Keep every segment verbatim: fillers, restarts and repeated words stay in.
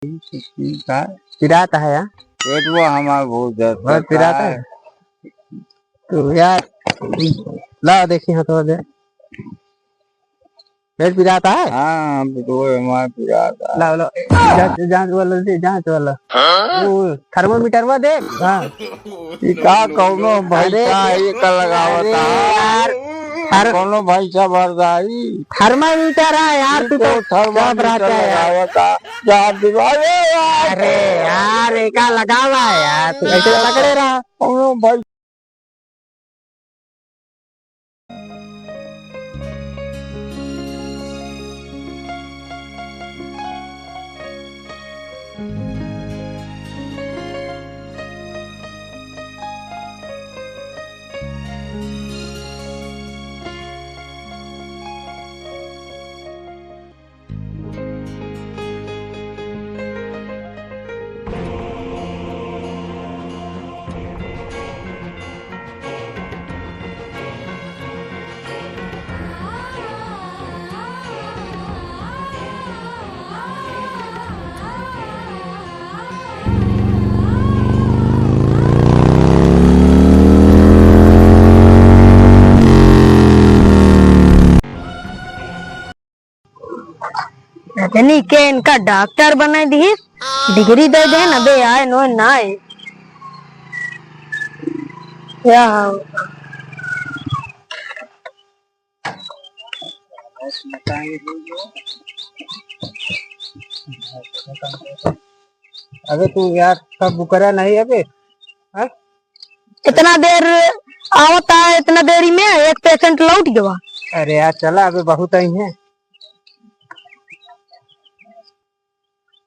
ठीक है। पिरात है यार। पेटवा हमार बहुत दर्द बहुत करता पिरात है। है। तो यार, ला देखी हाथ दे। पेट पिरात है? हाँ, पेटवा हमार पिरात है। ला, ला, जांच, जांच वाला दे, जांच वाला। हाँ? वो thermometer वा दे। हाँ। ई का कौनो भैंसा अरे, ई का लगावत अरे है? यार, थर-, कौनो भैंसा भर जाई? Thermometer है यार, ई तू तो तो thermometer चुप रहता है यार। लगावत है। जा दिवाले यार। अरे यार, एका लगावा है यार, तू ऐसे पकड़े रहा। कौनो भैंसा रजनी के इनका डॉक्टर बनाई दिहिस, डिग्री दे दे न बे, आए नो ना आए। या हाँ। अबे तू यार, सब बुकरा नहीं अबे, हाँ? इतना देर आवता है, इतना देरी में एक patient लौट गवा। अरे यार, चला, अबे बहुत आई है।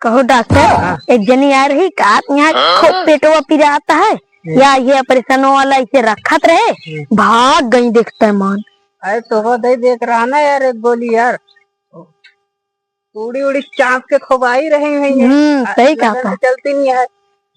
कहो डॉक्टर, हाँ। एक जनी आ रही, का यहाँ खूब पेटवा पिरात है, हम्म। या ये ऑपरेशन वाला इसे रखत रहे, हम्म। भाग गई देखते मन। अरे तो वो दे देख रहा ना यार, एक गोली यार। पूड़ी उड़ी चाप के खोबाई रहे हैं ये। हम्म, आ, सही कहा लगन था। से चलती नहीं है।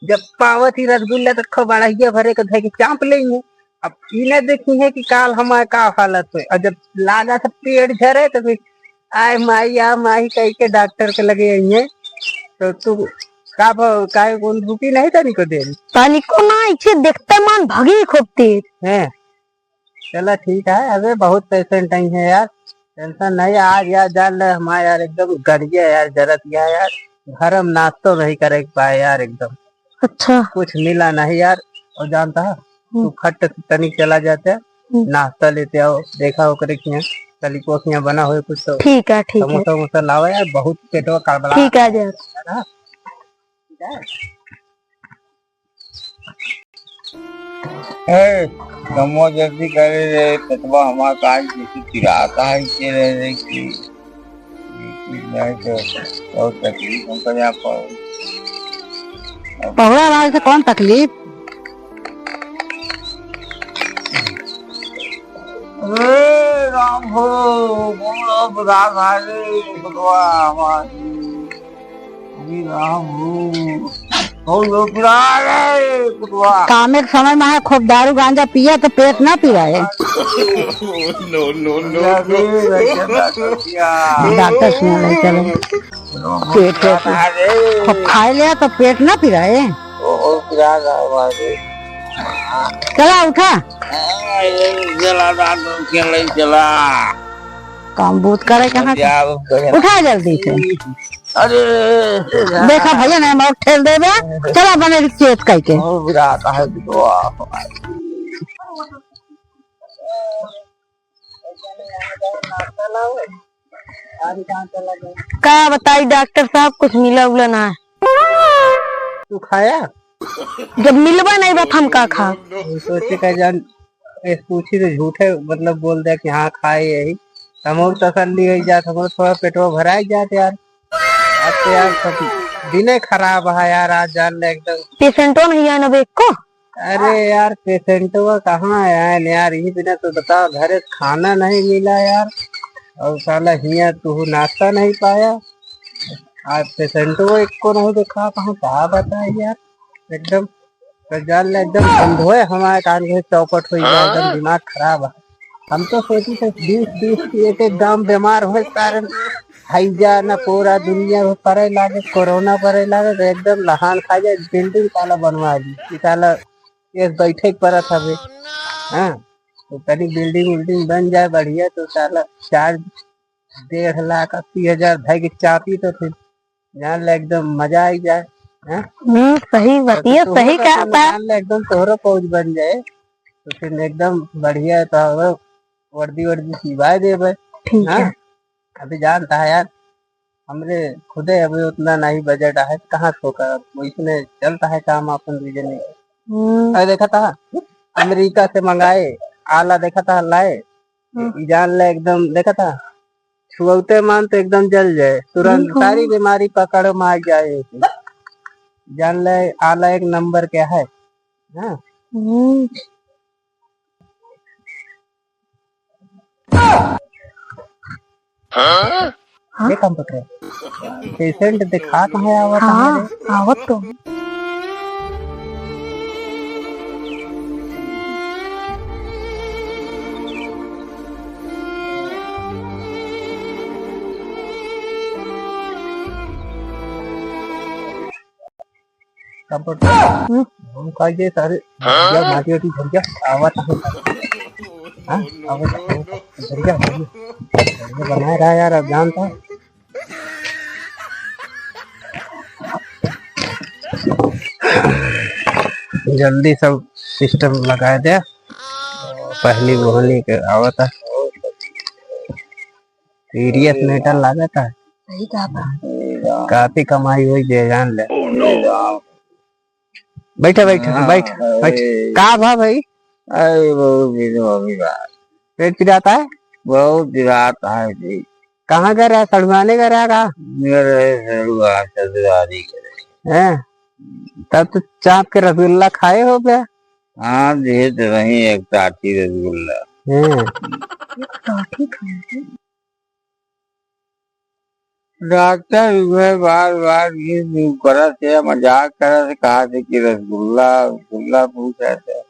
जब पावत ही रसगुल्ला तो खोबाड़हिया भरे के धइ के चाप लेंगे। अब ई ना देखी है कि काल हमारे का हालत होए। और जब लागा तो पेट झरे तो फिर आए माई, आ माई कह के डॉक्टर के लगे आई है। तो तू का भ-, काहे कौन रुकी नहीं तनिको देर? तनिको ना, इसे देखते मन भगी खूब तेज। हैं? चला ठीक है, अबे बहुत patient आई है यार, tension नहीं। आज यार जान ले हमारे यार एकदम गड़िया यार जरत गया यार, घर में नाश्तो नहीं करे के पाए यार एकदम। अच्छा। कुछ मिला नहीं यार। और जानता है, तू हम्म। फट तनिक चला जाते, हम्म। नाश्ता लेते आओ, देखा ओकरे के यहाँ, तनिको के यहाँ बना होए कुछ तो ठीक है, ठीक है। समोसा वमोसा लावा यार, बहुत पेटवा कड़बड़ा ठीक है, जा। है ना? ए, कमवा जल्दी करे रे, पेटवा हमार काहे जैसे चिढ़ाता है, के रह रहे कि, कि नहीं तो बहुत तकलीफ हमको यहाँ पर। पहुड़ा भाई से कौन तकलीफ? अरे राम हो, कौन बुधा भाई रे, पेटवा हमार। अरे राम हो, कौन लोग पिराए रे, कुतवा? कामे के समय में है, खूब दारू गांजा पिया तो पेट ना पिराए। No, no, no, no। डॉक्टर से नहीं चले। पेट, पेट। अरे। खूब खाए लिया तो पेट ना पिराए। ओ, ओ, पिरा रहा है, बाबू। चला, उठा। हाँ, ये चला, डॉक्टर के ले चला। काम बूत करे कहाँ से? क्या वो करे? उठा जल्दी से। अरे, देखा भैया, नहीं मौत ठेल देबे। चला बने चेत कह के। ओ, बुरा आता है, बुरा। का बताई डॉक्टर साहब, कुछ मिला उला ना है। तू खाया? जब मिलबा नहीं बा, हम का खा? सोचे का जान, ए, पूछी तो झूठे, मतलब, बोल दे कि हाँ, खाए यही। हम और तसल्ली हो जात, हम थोड़ा पेटवा भराए जात यार। अब तो यार, सब दिने खराब है यार, आज जान ले एकदम। पेशेंटो नहीं आए ना बे एको? अरे यार, पेशेंटवा कहाँ आए यार, यही बिना तो बता, घरे से खाना नहीं मिला यार, और साला हिया तू नाश्ता नहीं पाया। आज पेशेंटवा एको नहीं देखा, कहाँ का बताए यार, एकदम। तो जान ले एकदम अंधोए हमारे कान के चौपट हो गया, एकदम दिमाग खराब है। हम तो सोची थे बीस बीस की एक एक गांव बीमार हो कारण हैजा ना पूरा दुनिया में परे लागे, कोरोना परे लागे, तो एकदम लहान खा जाए, building साला बनवा ली, कि साला ये बैठे के परत हवे। हाँ, तो तनी building उल्डिंग बन जाए बढ़िया, तो साला चार, डेढ़ लाख अस्सी हजार धै के चापी, तो फिर जान ले एकदम मजा आई जाए। हाँ? हम्म, सही तो बतिया, तोहरो सही तो कहा अपन था। जान ले एकदम तोहरो फौज बन जाए, तो फिर एकदम बढ़िया, तो वर्दी वर्दी सिवाए देबे। ठीक हाँ? है। अभी जानता है यार, हमरे खुदे अभी उतना नहीं बजट है, कहाँ से होगा? वैसने चलता है काम अपन दू जने। हम्म। अरे देखा था, अमेरिका से मंगाए आला, देखा था लाए, हम्म। ई जान ले एकदम, देखा था, छुअते मान तो एकदम जल जाए, तुरंत हम्म। सारी बीमारी पकड़ में आ जाए। जान ले आला एक नंबर के है। हाँ। हम्म। हाँ? ये काम पकड़े। Patient दिखा कहाँ आवत हाँ, हमारे? आवत तो। कंप्यूटर। हम्म। हम कहा, ये सारे हाँ? भैया, माटी वाटी भर गया, आवा तो। हाँ? आवा तो। भर गया, भर गया। भर गया, बनाए रहा यार, अब जानता है। जल्दी सब system लगाए दे। पहली मोहनी के आवता। Serious matter लागता। सही कहा बा। काफी कमाई होई जे जान ले। बैठा, बैठा, हाँ, बैठ, बैठ। अरे। का भा भाई? अरे, बहुत दिन हो गई बात। पेट पिराता है? बहुत पिराता है जी। कहाँ गए रहा? सड़ुआने गए रहा का? मेरे सड़ुआ ससुरारी गए। हैं? तब तो चाप के रसगुल्ला खाए हो बे? हाँ, दिए तो वहीं एक टाटी रसगुल्ला। हैं। एक टाटी खाए थे। डॉक्टर उहे बार बार ये न्यू करत है, मजाक करत है, कहा थे कि रसगुल्ला, रसगुल्ला पूछत है।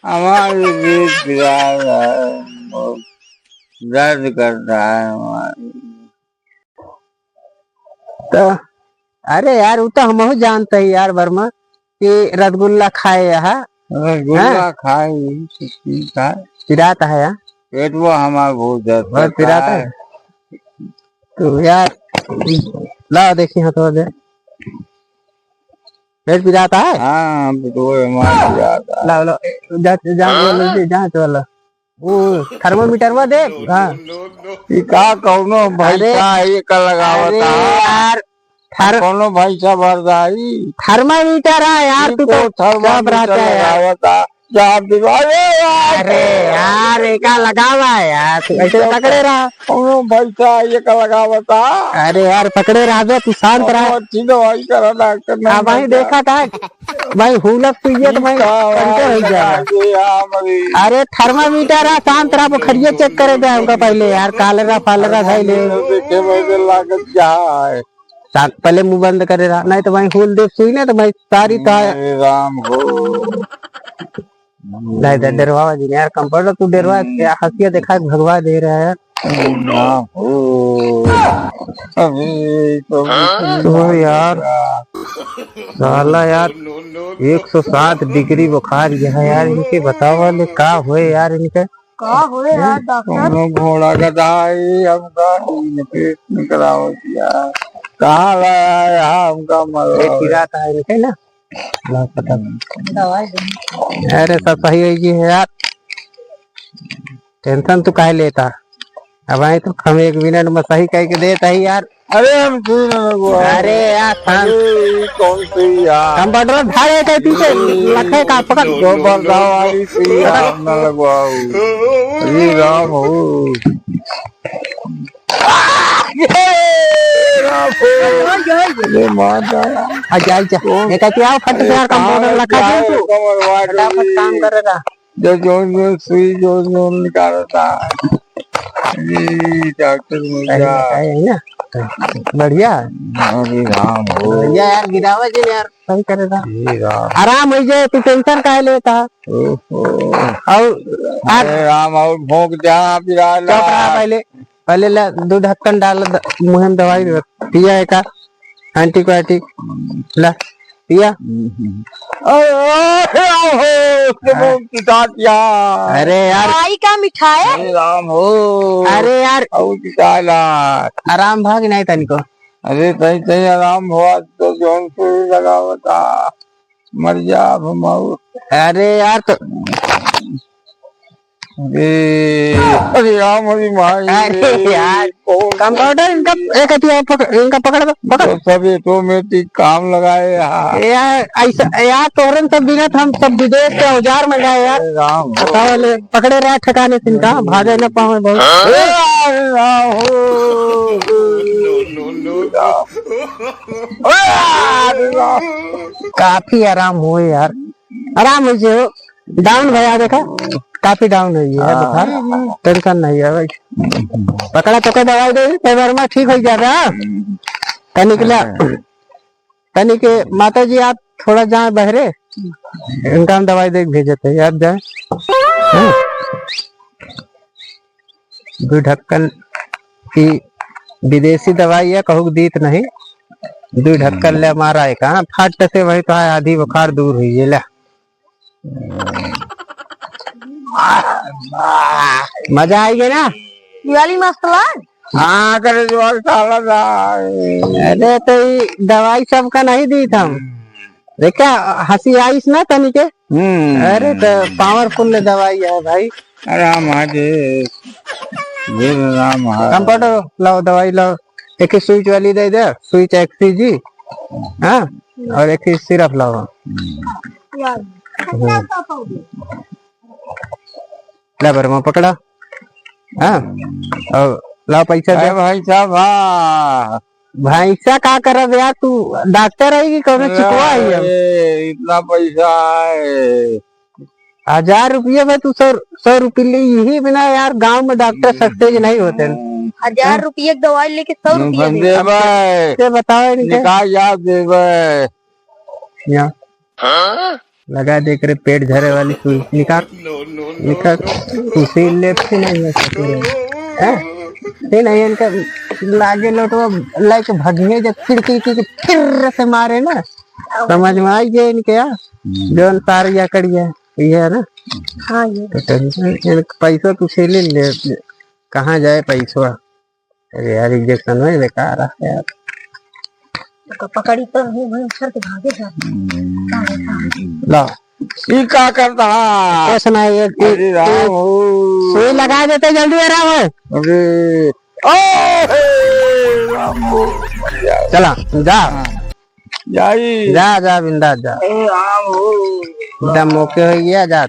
हमारे पेट पिरा रहा है, बहुत दर्द करता है हमारे। तो अरे यार, उ तो हमहू जानते ही यार वर्मा, कि रसगुल्ला खाए यहाँ। रसगुल्ला हाँ? खाए, यही सब चीज खाए। पिरात है यार। पेट वो हमार बहुत दर्द बहुत करता पिरात है। है। तो यार, लाओ देखी हाथ दे। पेट पिरात है? हाँ, पेट वो हमार पिरात है। लाओ, लाओ, जा, जा, हाँ? बोलो जी, जा, चलो। वो thermometer वा दे। हाँ। ई का कौनो अरे, भैंसा है, ये का लगावत अरे है? यार, थर-, कौनो भैंसा भर जाई? Thermometer है यार, ई तू तो तो चुप रहता thermometer है यार। लगावत है। जा दिवा-, अरे यार। अरे यार, एका लगावा है यार, तू ऐसे पकड़े रहा। कौनो भैंसा है, ये का लगावत है? अरे यार, पकड़े रहा बे, तू शांत रहा। कौनो अच्छी दवाई करा डॉक्टर, नहीं अब वहीं देखा था। भाई, हुलक पीजिए तो भाई, का पंचर हो जाएगा। ये आम अभी। अरे, thermometer है, शांत रहा, बुखारिया check करे दे हमका पहले यार, cholera फालरा है ले। देखे वैसे लागत क्या है? शांत, पहले मुंह बंद करे रहा, नहीं तो भाई हुल दे सुई ना तो भाई सारी का। अरे राम हो। नहीं, नहीं, डरवावा जी, यार, कंपाउंडर, तू डरवा, हम्म। क्या हंसिया देखा, भगवा दे रहा है। ना हो। अबे, तो तो यार, साला यार, एक सौ सात डिग्री बुखार यह है यार, इनके बतावा ले, का होए यार इनके? का होए यार, डॉक्टर? कोनो घोड़ा गधा है, हमका इनके निकलावत यार। कहाँ लाया है, हमका मरवा। ये पिरात है इनके ना। ला, पता नहीं। अरे, सब सही होई जी है यार, tension तू काहे लेता? अब आए तो हम एक मिनट में सही कह के देता ही यार। अरे, हम सुई ना लगवाओ। अरे यार, शांत। अरे, ई कौन सुई यार? कंपाउंडर धारे के पीछे लखे का पकड़। जो बरदा वाली सुई यार, हम ना लगवाओ। अरे राम हो। ये मार डाला। आ, जा, जा। कौन? ये कहती, "आओ, फट से यार, ए, कंपाउंडर कहाँ लखा दे तू।" कमर वाट फटाफट हुई। काम करे रहा। जो, जो, जो सुई, जो, जो निकालता है। ये डॉक्टर मुर्गा। सही है ना? बढ़िया। अरे राम हो। बढ़िया यार, गिरावा जी ने यार, सही करे रहा। ये राम। आराम हो जाए, तू tension काहे लेता? ओहो। और, अरे राम, और भोंक दे, हाँ, पिरा चुप रहा ला। पहले। पहले ला, दो ढक्कन डाल द-, मुँह में दवाई दे, पिया है का? Antibiotic, ला, पिया। हम्म। अरे, अरे, अरे, अरे, हाँ। पिता क्या? अरे यार। दवाई का मिठाई? अरे राम हो। अरे यार। और पिता ला। आराम भा कि नहीं तनिको? अरे, तई, तई आराम हुआ तो जौन सुई लगावता, मर जा अब हम। अरे यार, तो अरे, अरे राम, अरे माई अरे रे, यार, कौन कंपाउंडर, इनका एक अथी और पकड़, इनका पकड़ दो, पकड़। तो सब automatic काम लगाए यार। यार, ऐसा, यार, तोहरन सब बिना तो हम सब विदेश से औजार मंगाए यार। अरे राम। बताओ ले, पकड़े रहा ठिकाने से इनका, भागे न पावे बहुत। अरे राम हो। अरे राम। काफी आराम हुए यार, आराम हुई हो। Down भैया, देखा, काफी down है ये, हाँ। बुखार, tension नहीं है भाई। पकड़ा तो कोई दवाई दे, कई बार में ठीक हो जाएगा। तनिक ला, हाँ। तनिक माता जी, आप थोड़ा जाए बहरे, इनका हम दवाई दे के भेजते हैं, आप जाए। हाँ। दू ढक्कन की विदेशी दवाई है, कहूँ दीत नहीं। दू ढक्कन ले मारा है, कहाँ फट से वही तो है, आधी बुखार दूर हुई है, ले। मजा आई गया ना? दिवाली मस्त लाग? हाँ, करे दिवाली साला दा। अरे, तो ये दवाई सबका नहीं दीत हम। देखा, हँसी आइस ना तनी के? हम्म। अरे, तो powerful दवाई है भाई। राम है जी। ये राम है। कंपाउंडर लाओ, दवाई लाओ। एक ही switch वाली दे दे, switch एक सी जी। हाँ, और एक ही syrup लाओ। हम्म। हम्म। ला बरमा पकड़ा। हाँ, और लाओ पैसा दे। अरे भाई साहब, हाँ। भैंसा का करब यार, तू डॉक्टर है कि कौनो चिकवा है? अरे, इतना पैसा है। हजार रुपये में तू सौ, सौ रुपये ले, यही बिना यार गांव में डॉक्टर सस्ते के नहीं होते हैं। हजार रुपये की दवाई लेके सौ रुपये दे। भाई। ते बताओ इनके। निकाल याद दे भाई। यहाँ। हाँ? लगा दे करे पेट झरे वाली सुई। निकाल, निकाल। तू सुई ले फिर नहीं हो सके। हैं? फिर नहीं इनका लागे लोटवा लाइक भगिए जब खिड़की की फिर से मारे ना, समझ में आई गए इनके यार। हम्म। जौन सार या करिया, ये है ना? हाँ, ये। तो tension, इनका पैसा तू से ले ले, कहाँ जाए पैसा? अरे यार, injection में बेकार है यार। ओकर पकड़ी तो नहीं, वहीं उछल के भागे जाते। ला। ई का करता है? कुछ नहीं, एक, अरे राम हो। सुई लगा देते, जल्दी आराम है। अरे, ओ, हे, राम हो। चला, जा। हाँ। जाई। जा, जा, बिंदास जा। अरे राम हो। एकदम OK हो गया, जा।